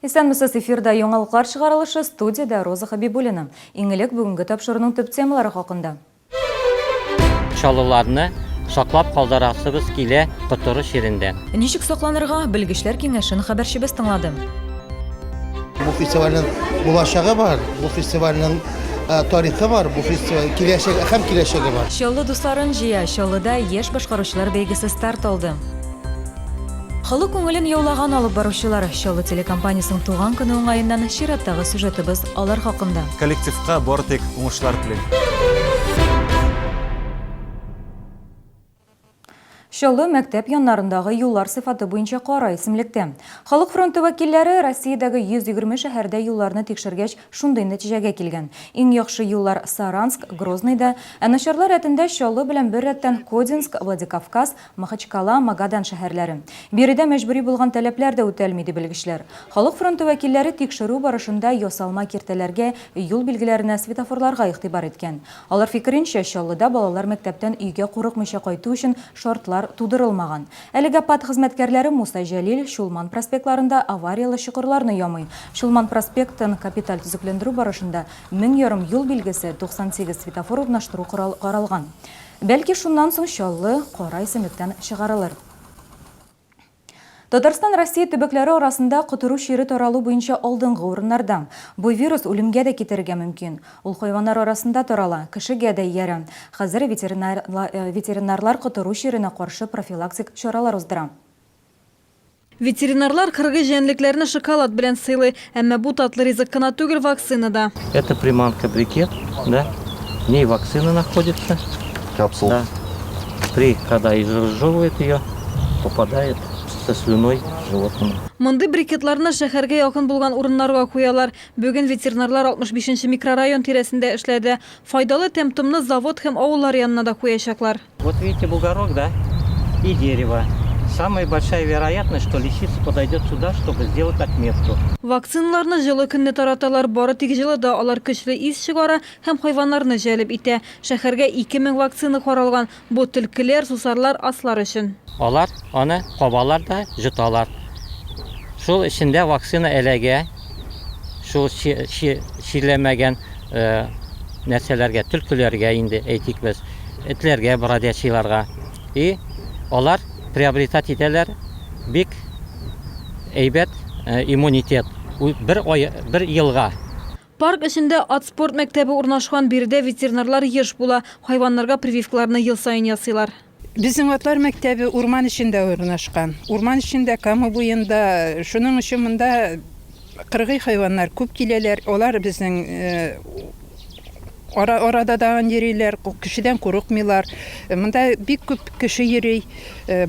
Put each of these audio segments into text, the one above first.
Исәнмесез, эфирда яңалыклар чыгарылышы, студиядә Роза Хәбибуллина. Иң элек бүгенге тапшыруның төп темалары хакында. Чаллыларны саклап калдырасыбыз килә котыру чирендән. Ничек сакланырга, белгечләр киңәшен хәбәрчебез тыңлады. Бу фестивальнең булачагы бар, бу фестивальнең э, тарихы бар, бу фестиваль киләчәге һәм киләчәге бар. Чаллы дусларын җыя, Чаллыда яшь башкаручылар бәйгесе старт алды. Халык күңелен яулаган алып баручылар, Чаллы телекомпаниясенең туган көне уңаеннан чираттагы сюжетыбыз алар хакында. Коллективка бары тик уңышлар телим. Чаллы мәктәп яннарындагы юллар сыйфаты буенча кара исемлектә. Халык фронты вәкилләре Россиядәге 120 шәһәрдә юлларны тикшергәч, шундый нәтиҗәгә килгән. Иң яхшы юллар Саранск, Грозныйда, ә начарлар рәтендә Чаллы белән беррәттән Кодинск, Владикавказ, Махачкала, Магадан шәһәрләре. Биредә мәҗбүри булган таләпләр дә үтәлми, ди белгечләр. Халык фронты вәкилләре тикшерү барышында ясалма киртәләргә, юл билгеләренә, светофорларга игътибар иткән. Алар фикеренчә, Чаллыда балалар мәктәптән өйгә курыкмыйча кайту өчен шартлар тудырылмаган. Әлегә ПАТ хезмәткәрләре Муса Җәлил, Чулман проспектларында аварияле чокырларны ямый. Чулман проспектын капиталь төзекләндерү барышында 1500 юл билгесе, 98 светофор урнаштыру каралган. Бәлки шуннан соң Чаллы кара исемлектән чыгарылыр. Татарстан Россия төбәкләре арасында котыру чире таралу буенча алдынгы урыннарда. Бу вирус үлемгә дә китерергә мөмкин. Ул хайваннар арасында тарала, кешегә дә иярә. Хәзер ветеринарлар котыру чиренә каршы профилактик чаралар уздыра. Ветеринарлар кыргый җәнлекләрне шоколад белән сыйлый. Әмма бу татлы ризык кына түгел, вакцина да. Это приманка брикет, да? В ней вакцина находится. Капсула. Да. При, когда изжевывает ее, попадает со слюной животному. Мондый брикетларны шәһәргә якын булган урыннарга куялар. Бүген ветеринарлар 65 нче микрорайон тирәсендә эшләде. Файдалы тәм-томны завод һәм авыллар янына да куячаклар. Вот видите бугорок, да? И дерево. Самая большая вероятность, что лисица подойдет сюда, чтобы сделать отметку. Вакциналарны җылы көнне тараталар. Бары тик җылыда алар көчле ис чыгара һәм хайваннарны җәлеп итә. Шәһәргә 2000 вакцина каралган. Бу төлкеләр, сусарлар, аслар өчен. Алар аны кабалар да җоталар. Шул эчендә вакцина эләгә. Шул чирләмәгән нәрсәләргә, төлкеләргә инде әйтик без, этләргә, бродячийларга. И алар приобретать итәләр бик әйбәт иммунитет. Бер ай, бер елга. Парк эчендә ат-спорт мәктәбе урнашкан, биредә ветеринарлар еш була, хайваннарга прививкаларны ел саен ясыйлар. Безнең атлар мәктәбе урман эчендә урнашкан. Урман эчендә, Кама буенда. Шуның өчен монда кыргый хайваннар күп киләләр. Алар безнең ара арада тагын йөриләр, кешедән курыкмыйлар. Монда бик күп кеше йөри,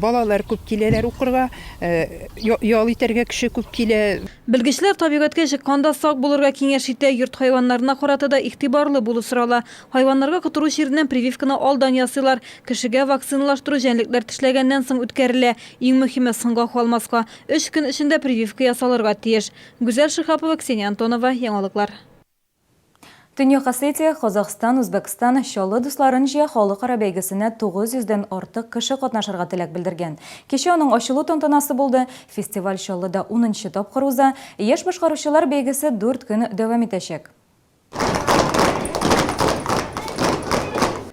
балалар күп киләләр укырга, ял итәргә кеше күп килә. Белгечләр табигатькә чыкканда сак булырга киңәш итә, йорт хайваннарына карата да игътибарлы булу сорала. Хайваннарга котыру чиреннән прививканы алдан ясыйлар. Кешегә вакциналаштыру җәнлекләр тешләгәннән соң үткәрелә. Иң мөһиме, соңга калмаска. Өч көн эчендә прививка ясалырга тиеш. Гүзәл Шиһапова, Ксения Антонова, Яңалыклар. Төньяк Осетия, Казахстан, Үзбәкстан, Чаллы дусларын җыя халыкара бәйгесенә 900 дән артык кеше катнашырга теләк белдергән. Кичә аның ачылу тантанасы булды. Фестиваль Чаллыда унынчы тапкыр уза. Яшь башкаручылар бәйгесе дүрт көн дәвам итәчәк.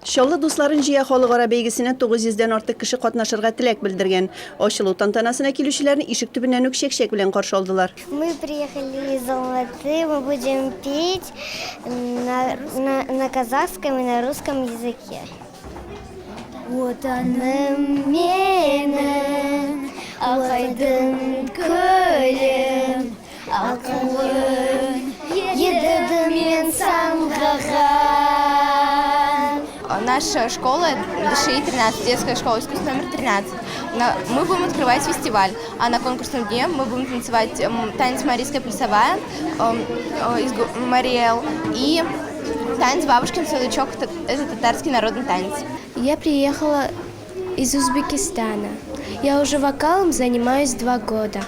Чаллы дусларын җыя халыкара бәйгесенә 900 дән артык кеше катнашырга теләк белдергән. Ачылу тантанасына килүчеләрне ишек төбеннән үк чәкчәк белән каршы алдылар. Мы приехали из Алматы, мы будем петь на, на, на казахском и на русском языке. Ватаным минем, Акайдын көлем, Акылым едім мен самғаған. Наша школа ДШИ 13, детская школа искусств номер 13. Мы будем открывать фестиваль, а на конкурсном дне мы будем танцевать танец «Марийская плясовая» из Мариэл и танец «Бабушкин сундучок», это татарский народный танец. Я приехала из Узбекистана. Я уже вокалом занимаюсь 2 года.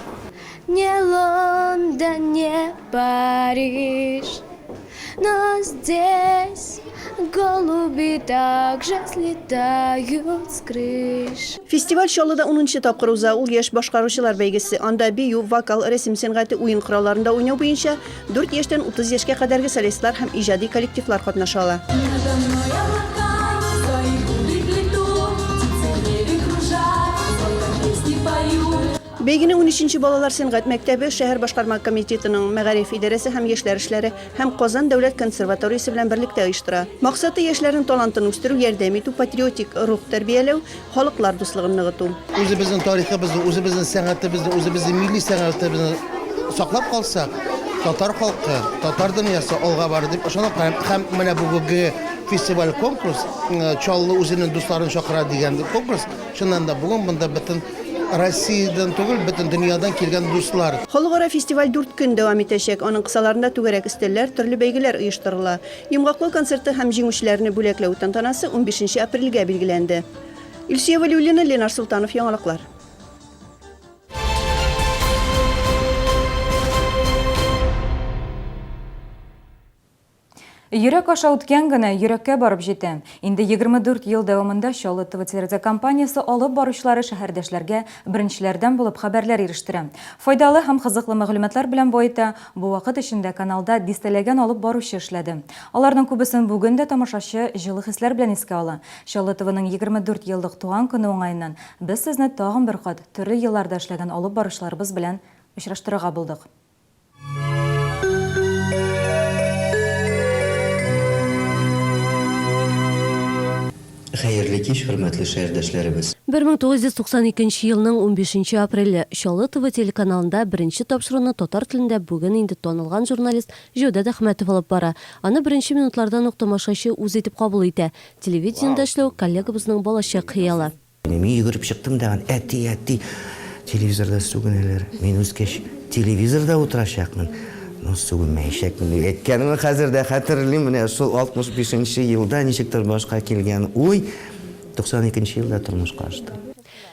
Не Лондон, не Париж. Но здесь голуби также слетают с крыш. Фестиваль Чаллыда унынчы тапкыр уза. Ул яшь башкаручылар бәйгесе. Анда бию, вокал, рәсем сәнгате, уен коралларында уйнау буенча дүрт яшьтән 30 яшькә кадәрге солистлар һәм иҗади коллективлар катнаша ала. Надо мной облака свои губы плетут, Птицы в небе кружат, звонко песни поют. Бәйгене унөченче балалар сәнгать мәктәбе, шәһәр башкарма комитетының мәгариф идарәсе һәм яшьләр эшләре һәм Казан дәүләт консерваториясе белән берлектә оештыра. Максаты, яшьләрнең талантын үстерү, ярдәм итү, патриотик рух тәрбияләү, халыклар дуслыгын ныгыту. Үзебезнең тарихыбызны, үзебезнең сәнгатебезне, үзебезнең милли сәнгатебезне саклап калсак, татар халкы, татар дөньясы алга барыр дип ышанып калам. Һәм менә бүгенге фестиваль-конкурс, Чаллы үзенең дусларын чакыра дигән конкурс, Чыннан да, бүген монда бөтен Россиядән түгел, бөтен дөньядан килгән дуслар. Халыкара фестиваль дүрт көн дәвам итәчәк. Аның кысаларында түгәрәк өстәлләр, төрле бәйгеләр оештырыла. Йомгаклау концерты һәм җиңүчеләрне бүләкләү тантанасы унбишенче апрельгә билгеләнде. Илсөя Вәлиуллина, Ленар Солтанов, Яңалыклар. Йөрәк аша үткән генә йөрәккә барып җитә. Инде 24 ел дәвамында Чаллы ТВ телерадиокомпаниясе алып баручылары шәһәрдәшләргә беренчеләрдән булып хәбәрләр ирештерә. Файдалы һәм кызыклы мәгълүматлар белән баета. Бу вакыт эчендә каналда дистәләгән алып баручы эшләде. Аларның күбесен бүген дә тамашачы җылы хисләр белән искә ала. Чаллы ТВның 24 еллык туган көне уңаеннан без сезне тагын бер кат төрле елларда эшләгән алып баручыларыбыз белән очраштырырга булдык. Хәерле кич, хөрмәтле шәһәрдәшләребез! 1992 елның унбишенче апреле, Чаллы ТВ телеканалында беренче тапшыруны татар телендә бүген инде танылган журналист Җәүдәт Әхмәтов алып бара. Аны беренче минутлардан ук тамашачы үз итеп кабул итә. Телевидениедә эшләү, коллегабызның балачак хыялы. Мин йөгереп чыктым да, әти, әти, телевизорда сүгенәләр. Мин үскәч телевизорда утырачакмын, но сүгенмәячәкмен дип әйткәнемне хәзер дә хәтерлим. Менә шул 65 нче елда ничектер башка килгән уй 92 нче елда тормышка ашты.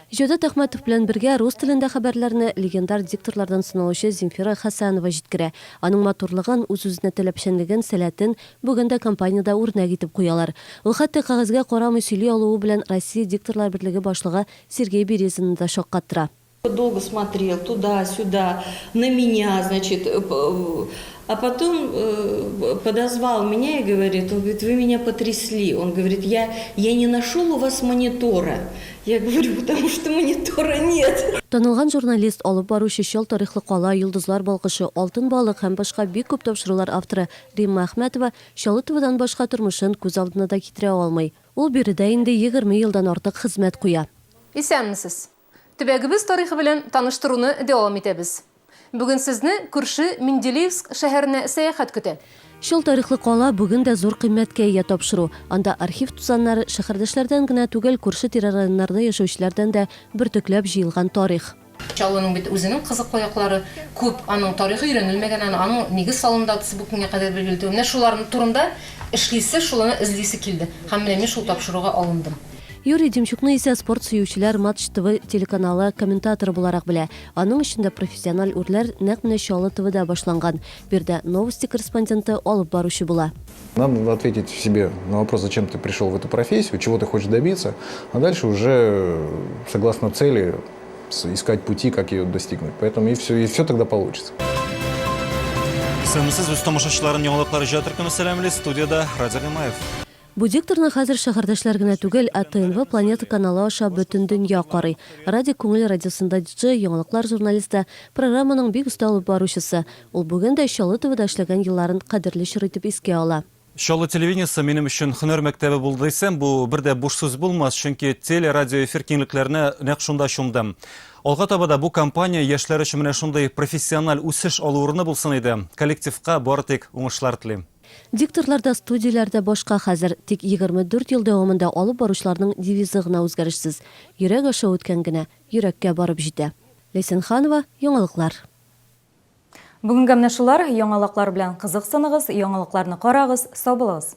Җәүдәт Әхмәтов белән бергә рус телендә хәбәрләрне легендар дикторлардан саналучы Земфира Хәсәнова җиткерә. Аның матурлыгын, үз-үзенә таләпчәнлеген, сәләтен Бүген дә компаниядә үрнәк итеп куялар. Ул хәтта кәгазьгә карамый сөйли алуы белән Россия дикторлар берлеге башлыгы Сергей Березинны да шаккаттыра. Долго смотрел туда, сюда, на меня, значит, а потом подозвал меня и говорит, он говорит, вы меня потрясли. Он говорит, я, я не нашел у вас монитора. Я говорю, потому что монитора нет. Танылган журналист, алып баручы, чал тарихлы кала, Йолдызлар балкышы, Алтын балык һәм башка бик күп тапшырулар авторы Римма Әхмәтова Чалытовадан башка тормышын күз алдына да китерә алмый. Ул биредә инде 20 елдан артык хезмәт куя. Исәнмесез! Төбәгебез тарихы белән таныштыруны дәвам итәбез. Бүген сезне күрше Менделеевск шәһәренә сәяхәт көтә. Чал тарихлы кала бүген дә зур кыйммәткә ия тапшыру. Анда архив тузаннары шәһәрдәшләрдән генә түгел, күрше-тирә районнарда яшәүчеләрдән дә бөртекләп җыелган тарих. Чаллының бит үзенең кызыклы яклары күп, аның тарихы өйрәнелмәгән, аны, аның нигез салыну датасы бу көнгә кадәр билгеле түгел. Менә шуларның турында эшлисе, шуларны эзлисе килде. Һәм менә мин шул тапшыруга алындым. Юрий Демчукны исә спорт сөючеләр Матч ТВ телеканалы комментаторы буларак белә. Аның өчен дә профессиональ үрләр нәкъ менә Чаллы ТВда башланган. Биредә Новости корреспонденты, алып баручы була. Надо ответить себе на вопрос, зачем ты пришел в эту профессию, чего ты хочешь добиться, а дальше уже согласно цели искать пути, как ее достигнуть. Поэтому и все, и все тогда получится. Исәнмесез, үз тамашачыларын яңалыклар иҗат төркеме сәламли, студиядә Радик Гыймаев. Бу дикторны хәзер шәһәрдәшләр генә түгел, ә ТНВ Планета каналы аша бөтен дөнья карый. Радик Күңел радиосында диджей, яңалыклар журналисты, программаның бик оста алып баручысы. Ул бүген дә Чаллы ТВда эшләгән елларын кадерле чор итеп искә ала. Чаллы телевидениесе минем өчен һөнәр мәктәбе булды дисәм, бу бер дә буш сүз булмас, чөнки теле-радиоэфир киңлекләренә нәкъ шунда чумдым. Алга таба да бу компания яшьләр өчен менә шундый профессиональ үсеш алу урыны булсын иде. Коллективка бары тик уңышлар телим. Дикторлар да, студияләр дә башка хәзер. Тик 24 ел дәвамында алып баручыларның девизы гына үзгәрешсез, Йөрәк аша үткән генә, йөрәккә барып җитә. Ләйсән Ханова, Яңалыклар. Бүгенгә менә шулар. Яңалыклар белән кызыксыныгыз, яңалыкларны карагыз, сау булыгыз!